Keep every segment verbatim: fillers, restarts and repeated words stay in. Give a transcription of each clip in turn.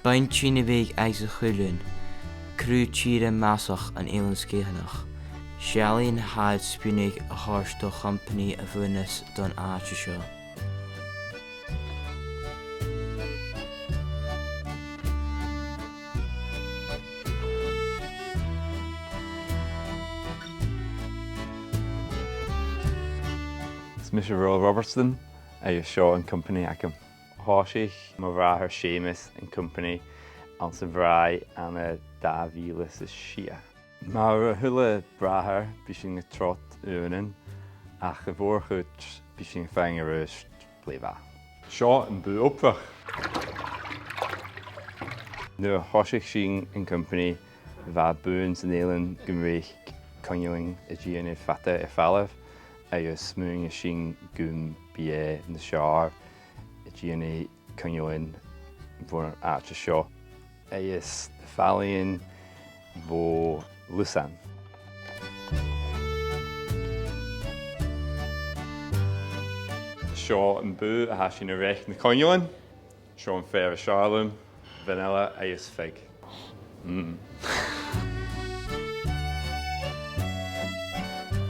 Beintean a bhiodh anns a' Chuiltheann, cruth-tìre masach an Eilein Sgitheanaich. Seallaidhean a tha air spionnadh a thoirt do chompanaidh a bhuineas don àite seo. Is mise Ruairidh Robertson, agus seo an companaidh agam. Thòisich mo bhràthair Seumas an companaidh anns a' Bhràigh ann an dà mhìle 's a sia. Mar a h-uile bràthair, bidh sinn a' trod uaireannan, ach a' mhòr-chuid bidh sinn a' faighinn air adhart glè mhath. Seo am bùth-obrach. Nuair a thòisich sinn an companaidh, bha e buan san eilean gum biodh coinnlean a' dèanamh fada air falbh, agus smaoinich sinn gum biodh e nas fheàrr a' dèanamh coinnlean bhon àite seo, agus fallain bho Lusan. Seo am bùth a tha sinn a' reic na coinnlean. Seo am fear as fheàrr leam, vanilla agus fig. Mm.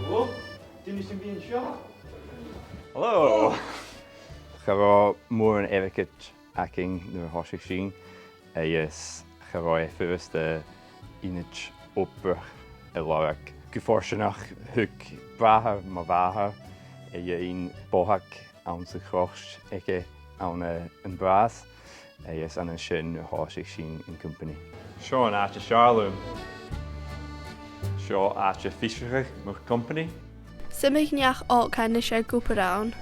Hello? Duine sam bith an seo? Hello. Cha robh mòran airgid againn nuair a thòisich sinn, agus cha robh e furasta ionad obrach a lorg. Gu fortanach, thug bràthair mo mhàthar a dhèidh bothag anns a' chroit aige ann an, eh, am Bras, agus ann an sin a thòisich sinn an companaidh. Seo an àite as fheàrr leam. Seo àite fiosrachaidh mo chompanaidh. 'S iomadh neach òg a tha a-nis ag obair ann.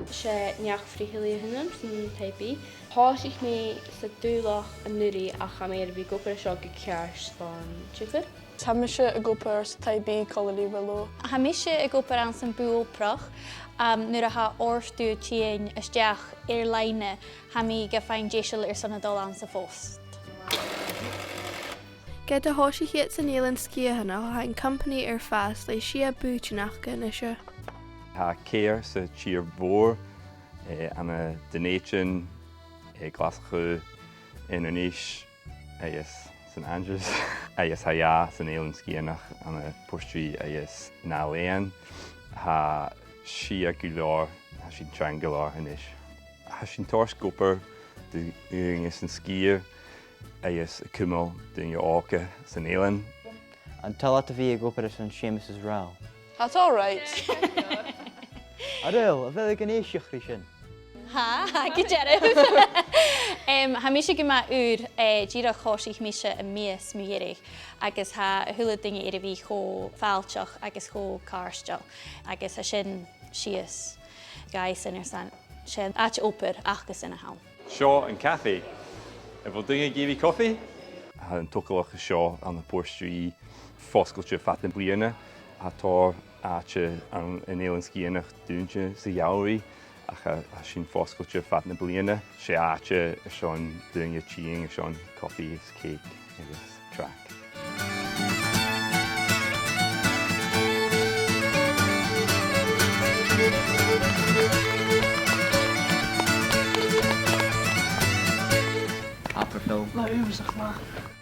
'S e neach-frithealaidh a th' annam san taigh-bìdh. Thòisich mi san Dùbhlachd an-uiridh, ach tha mi air a bhith ag obair an seo gu ceart bhon t-siùcar. Tha mise ag obair sa taigh-bìdh còmhla ri Willow. Tha mise ag obair anns a' bhùth-obrach, um, nuair a tha òrdugh a' tighinn a-steach air-loidhne, tha mi ga fhaighinn deiseil airson a dhol anns a' phost. Ged a thòisich iad san Eilean Sgitheanach, tha an companaidh air fàs le sia bùithtean aca a-nise. Tha ceithir sa tìr-mòr, eh, ann an Dùn Èideann, eh, Glaschu, Inbhir Nis, agus St Andrews, agus tha dhà san Eilean Sgitheanach ann am Port Rìgh agus an Isle Éann. Tha sia gu leòr, tha sinn trang gu leòr a-nis. Tha sinn a' toirt obair do dhaoine san sgìre agus a' cumail daoine òga san eilean. An toil leat a bhith ag obair airson Seumas's Raghnaill? That's all right. A Raghnaill, a bheil thu ag èisteachd ri sin? Tha, tha, gu dearbh. Em, tha mise gu math ùr, eh, dìreach thòisich mise am mìos mu dheireadh, agus tha a h-uile duine air a bhith cho fàilteach agus cho càirdeil, agus tha sin sìos gu ìre sin airson, 's e àite obair acasan a th' ann. Seo an cafaidh. A bheil duine ag iarraidh cofaidh? Tha an togalach seo ann am Port Rìgh fosgailte fad na bliadhna. Tha tòrr àite ann an Eilean Sgitheanach dùinte sa gheamhradh, ach tha, tha sinn fosgailte fad na bliadhna. 'S e àite airson daoine tighinn airson cofaidh is cèic agus craic. Abair film. Tha e uabhasach math.